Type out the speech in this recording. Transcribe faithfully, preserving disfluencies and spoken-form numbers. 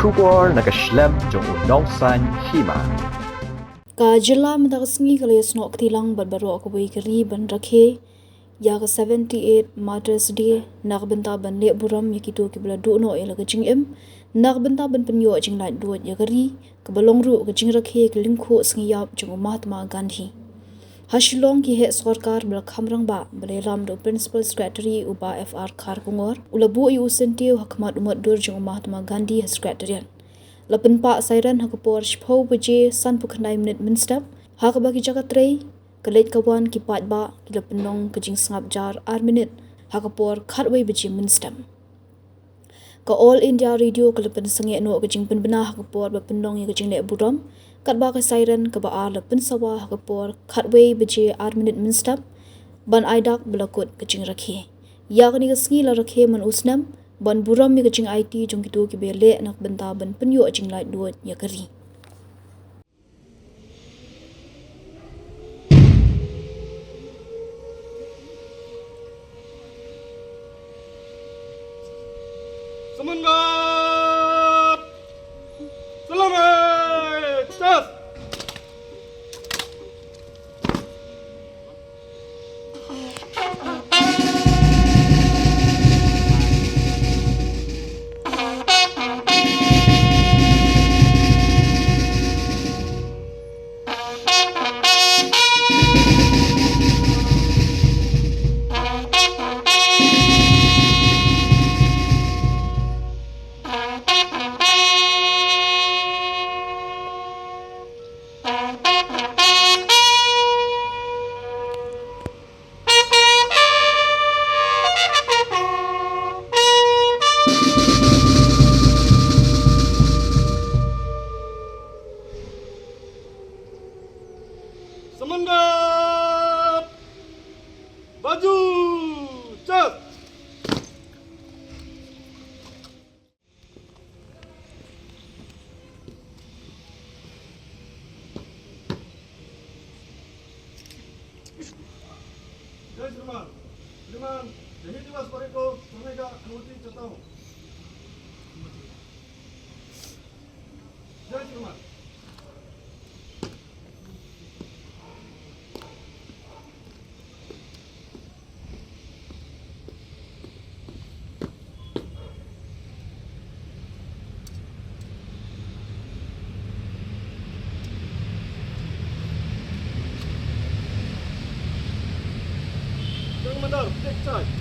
Khubor na ka shlem jong u Nongsaiñ Hima. Ka jylla mynta ka sngi ka la ïasnoh kti lang bad baroh kawei ka ri ban rakhe ïa ka seventy-eight Martyrs Day na ka bynta ban leh burom ïa kito kiba la duh noh ïa la ka jingim, na ka bynta ban pynïoh jinglaitluid ïa ka ri, kaba long ruh ka jingrakhe ka lyngkhuh sngi ïap jong u Mahatma Gandhi. Ha Shillong ki heh sorkar ba la kham rangbah ba la ïalam da u Principal Secretary u Bah F R Kharkongor u la buh ïa u syntiew ha khmat u mot dur jong u Mahatma Gandhi ha Secretariat. La pynpah siren ha ka por shiphew baje sanphew khyndai minit mynstep, ha kaba ki jaka trei, ka leit ka wan ki paidbah ki la pynlong ka jingsngap jar ar minit ha ka por khatwei baje mynstep. Ka All India Radio ka la pynsangeh noh ka jingpynbna ha ka por ba pynlong ïa ka jingleh burom, katba ka siren kaba ar la pynsawa ha ka por khatwei baje ar minit mynstep, ban ai dak ba la kut ka jingrakhe. Ïa kane ka sngi la rakhe man u snem ban burom ïa ka jingaiti jong kito kiba ïaleh na ka bynta ban pynïoh jinglaitluid ïa ka ri. Samangat! Salame! Chas! Samangat! Baju! Chas! जय श्रीमान। श्रीमान, शहीद दिवस पर को समय का अनुमति चाहता हूँ। जय श्रीमान। Young mother, take charge.